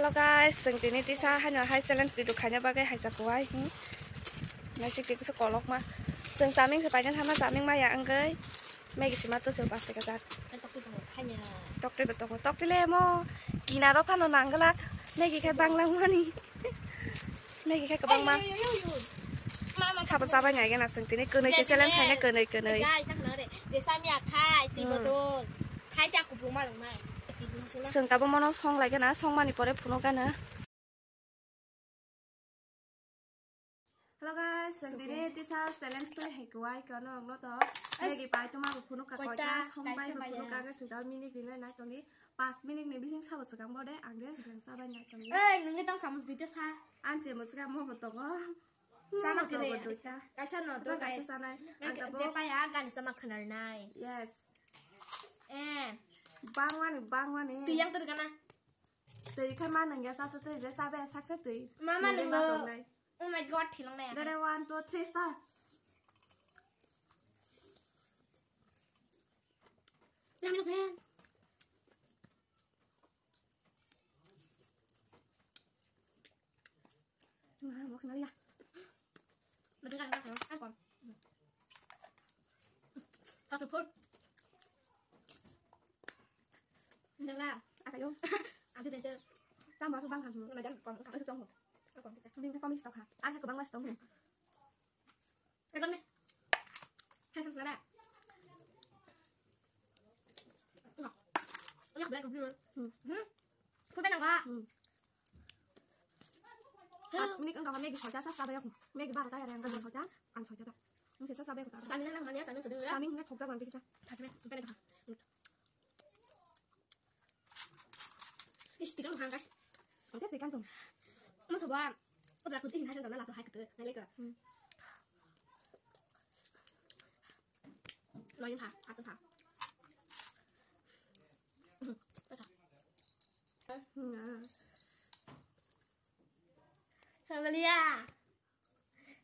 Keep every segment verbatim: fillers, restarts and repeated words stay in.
Hello guys, chwng tini tisa haino hai challenge video khaina bagwi haijak kuwai, hmm. Naisik twi kusu kolokma. Chwng chaming se paina thangma, chaming maya wngwi Maggie sima to chwng paste kajak. Tokti bo tongo, thaina. Tokti bo tongo. Tokti le mo kinaro phano nangglak. Maggie khai banglangmani. Maggie khai kwbangma. Ay, ay, ay, ay, ay. Mama, sabo chabai nai gana chwng tini kwnwi se challenge khaina kwnwi kwnwi. Guys, ang nang re. Jesa mi akhai, twi bodol. Khai cha kupung ma nang mai. Chwng tabuk mono song lai gana, songmani pore phunuk gana. Hello guys, chwng tini tisa challenge twi hai kwai kono wngno to. Maggie pai tuma bo phunuk ka koita, song pai bo phunuk ka, chwng tabuk minute ni nai tongdi. Pas minute ni bising sabo swkang bo de, ang de chwng chabai nai tongdi. Ei, nungni tang samus duita sa. Ang che musga mo bo tongo. Sama kere. Kaisa no to guys. Kaisa sanai. Ang je paya gani sama khanar nai. Yes. Eh. Bangwani, bangwani. Twi yang to gana. Twi kha ma nang ya sa to twi je sa be sak sa twi. Mama nungo. Oh my God, thilong nai. Dada one, two, three, start. Yang yang sayang. Wah, mau kenal ya. Macam kan kan kan. Satu pun. Enggak lah. Apa yo? Aja deh. Tambah sudah kan. Macam kom. Itu tunggu. Kom kita. Mending kami stok ha. Ada kebang mas tunggu. Ekdom nih. Hai, sama sekarang. Enggak. Enggak, biar dulu. Hmm. Hmm. Kau pengen apa? Hmm. Pas minik enggak, Maggie soja sa sabayok. Maggie baru tayar yang enggak soja, ang soja tak. Ini sa sabayok tak. Sambil nang mania, sambil sedang ya. Sambil nggak thokja bang bisa. Kasih, pengen apa? Ih, tidak mahal, guys. Oke, berikan tuh. Mas apa? Udah aku tinggal hasil dalam atau hai gitu. Nilai ke. Hmm. Main ha, atau ha. Hmm. Sabalia.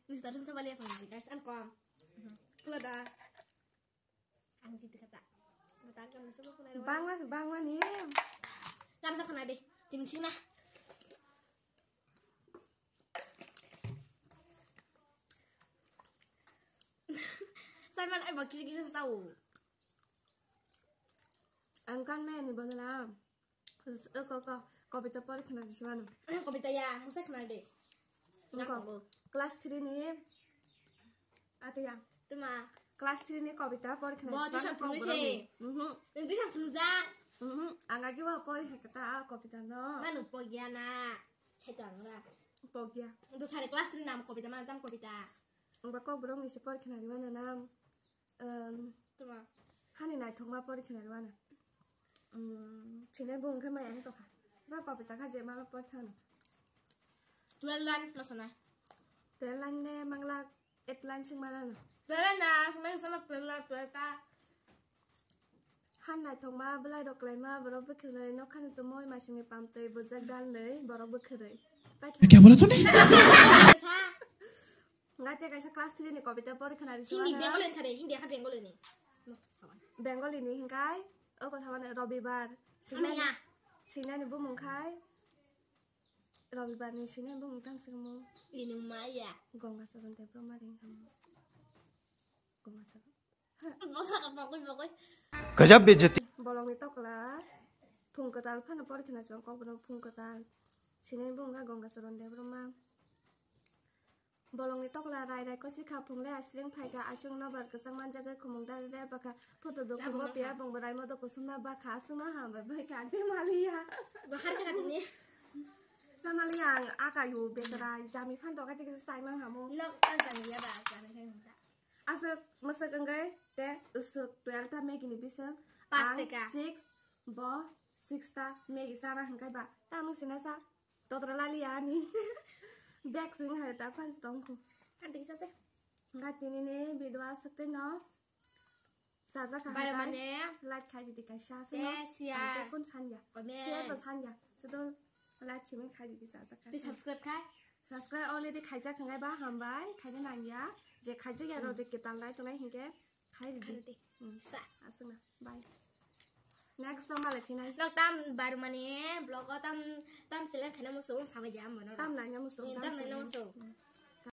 Mister Sabalia pang guys, an kom. Kula da. Ang jiti kata. Bangma se bangma ni. Kar sa khana de. Ting sing na. Simon ai ba kisi kisi sao. Ang kan me ni bana la. Ko ko kobita por khna jiswano. Kobita ya, musa khna de. Class three ni. Ate ya. Tuma. Class three ni kobita por khna. Bo tuition phunui se. Mhm. Tuition phunujak. Mhm. Ang agi wa poi hai kata kobita no. Manu pogya na. Chaitangra. Pogya. Tu sare class three nam kobita mana tam kobita. Ang ba kok borok ni se por khna riwa na nam. Tuma. Hani naithokma por khna riwa na. Sine bo hwnkhe maya wng tongkha. Ba kobita kha je ma por thang. Twelve line ma sana. Twelve line ne mangla. Etlan sing mana no? Bela na, semai sama bela bela ta. Han naithokma, belai rok khlaima, borok bwkhwnwi nokhani chumui masingni pamtwi bujak dalnwi, borok bwkhwnwi. Kya bola tune? Sa. Ngai te kaisa class three ni kobita pori khna ri. Hindi Bengali ni sare, Hindi kha Bengali ni. Bengali ni hingkai, o kotha mane Robibar. Sinani, sinani bumung khai. Robibar ni sini bumung tam singmo. Ini maya. Gonga Saron Debbarma ring kamo. Gonga Saron. Bakoi bakoi. Gajab bejati. Bolong ni tokla. Phung kwtal phano pori khna song kok bono phung kwtal. Sini bumung Gonga Saron Debbarma. Bolongni tokla rai rai kosi kha phungle asring phaikha aswk nobar kwchang manjagwi khumung dari rebakha photo dukhukma piya bongbo raimo do kusuma bakha aswkno hambai baikha ante maliya. Bahar kha tini. Samaliya ang akayu betrai jami phan dokai tiki chaimang hamu. Nok ang jami ya ba jami khai hungka. Aswk mwswk wngwi te uswk twelve ta Maggie ni bising. Pas ang teka. Six bo six ta Maggie chana hingkai ba tamung sinasa. Totra lali ani. Bag sing hai ta phai tong khu. Kan tiki sase. Ngai tini ni video aswk tei no. Sajak kha. Bai hingkai mane. Like khai di kaisa aswk no. Eh, share. Ang tei kun sanya. Comment. Share bo sanya. Sudo like simi khai di sajak kha. Tei subscribe khai. Subscribe already khaijak hingkai ba hambai khaina nangya. Je khaijak ya ro je kital nai tongnai hingke khai di. Khai di. Hmm. Sa. Aswk na. Bye. Next song malai phinai. Nok tam barumani vlog o tam tam select Musu sabai ya mo no. Tam nanya musu. Tam nanya musu.